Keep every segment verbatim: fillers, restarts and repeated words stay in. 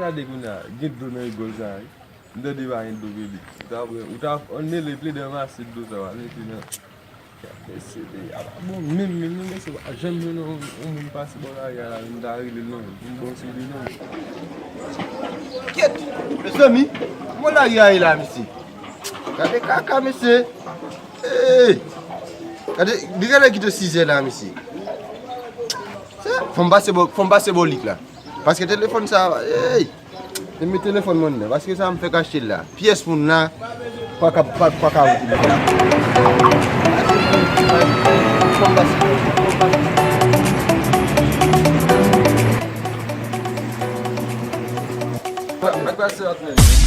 Gade kounye a, gen dlo nan rigòl sa a, wi. M tande pa gen dlo, bebe. Ou ta pran, ou ta, ann mele plede ranmase dlo sa a, mete nan. Mesye, peyi a pa bon menm, menm, non, mesye, pa janm jwenn yon, yon moun pase bò lari a la, m ta rele l, non, m bon sou li, non. Kèt! Mezanmi, kòman lari a ye la, mesye? Gade kaka, mesye. Hey! Gade, li genlè kite sizè la, mesye. Fò m pase bò, fò m pase bò lik la. Paske telefòn sa, hey! Epi telefòn mwen nan, paske sa m fèk achte l la. Pyès moun la, pa ka, pa, pa ka wout li.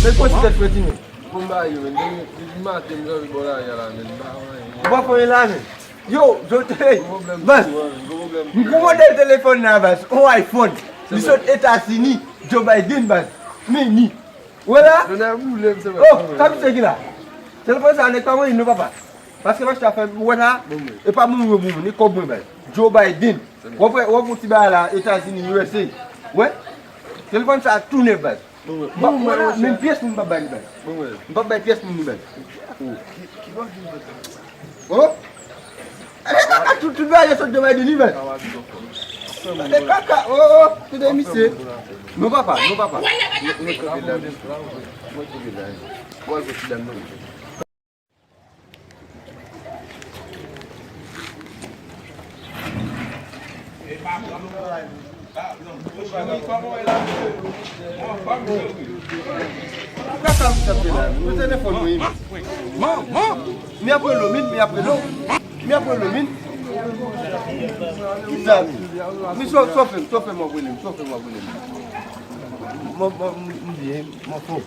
Nèg pran ti tèt frè timoun. Pou m ba yo, men, depi maten m kanpe bò lari a la, men, m pa wè anyen. Ou pa fè anyen la, men? Yo, yo, hey, baz, m gon modèl telefòn la, baz, on iPhone. Li sot Etazini, Joe Biden, baz. Mini. Wè la? Oh, sa misye ki la? Telefòn sa, nèg pa mwen, non, papa. Paske m achte afè, ou wè sa? E pa moun yo pou moun, e kòb mwen, baz. Joe Biden. Wè, wè, wè, yon ti bagay la, Etazini, U S A. Wè? Telefòn sa, tou nèf, baz. Bon, bon, bon, menm pyès moun m p ap bay li, baz. M p ap bay pyès moun li, baz. Oh. Ki, ki bò ki fè sa? Oh. Gade kaka, tout, tout bagay sot de bay de li, baz. Gade kaka, oh, oh, tande misye. Non, papa, non, papa. Mwen, mwen kanpe la, mwen kanpe la. Bon, al fè ti dam nan. Ou ka sa m tande la, nou telefòn mwen, mi. Mi apre lo, mi, mi apre lo. Mi apre lo, mi. Ki sa, mi? Mi so, so fè m, so fè m ap rele m, so fè m ap rele m. Mwen, mwen, m, m byen, m anfòm.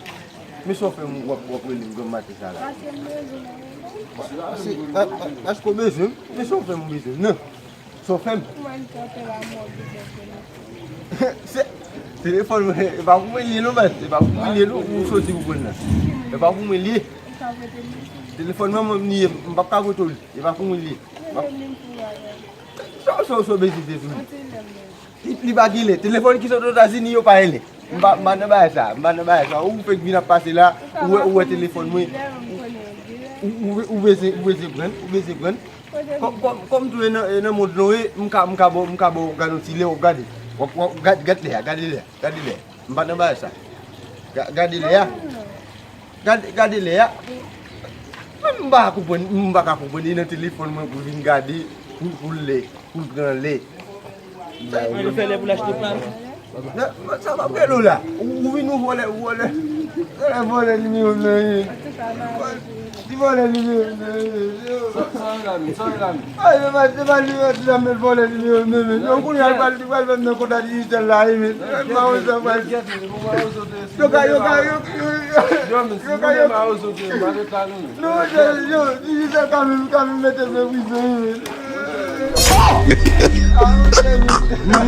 Men sa w fè m w ap, w ap rele m granm maten sa la? Paske m bezwen w. Paske, a, a, paske w bezwen m? Men sa w fè m w bezwen m nan? Sa w fè m? Ou wè m kanpe la, m wè w bezwen telefòn. Se, telefòn mwen, e pa pou mwen li ye non, baz. E pa pou mwen li ye non, ou soti pou pran l la. E pa pou mwen li ye. Ou ka voye telefòn. Telefòn mwen, mwen li ye, m p ap ka voye w li. E pa pou mwen li ye. Rele m pou w a la. Sa, sa, sa w bezwen telefòn? Yon ti lè m bezwen. Li, li pa gen lè. Telefòn ki sot Etazini yo pa gen lè. M pa, m pa nan bagay sa, m pa nan bagay sa. Ou fèk vin ap pase la, ou wè, ou wè telefòn mwen. Ou, ou, ou bezwen, ou bezwen pran, ou bezwen pran. Kòm, kòm, kòm tou e nan, e nan mond nou ye, m ka, m ka ba w, m ka ba w gade yon ti lè, w ap gade. W ap, w ap, gad, gad lè a, gade lè a, gade lè a. M pa nan bagay sa. Ga-, gade lè a. Gade, gade lè a. Mwen m pa ka konprann, m pa ka konprann. E nan telefòn mwen pou l vin gade, pou, pou l lè, pou l pran lè. Mwen fè lè pou l achte plas. Nan, nan, sa m ap rele w la. Ou, ou vin ou vòlè, ou vòlè. Vòlè, vòlè nimewo m nan ye. Li vòlè nimewo m nan ye. Sa, sa, lami, sa, lami. Ay, se pa, se pa nimewo ti dam nan vòlè nimewo m nan, men. Yon kounye a, li pral, li pral fè m nan kontak Digicel la, wi, men. Yo ka, yo ka, yo, yo, yo, yo ka, yo. Non, yo, yo, Digicel ka menm, ka menm mete m nan prizon, wi, men. Ah, ok, men.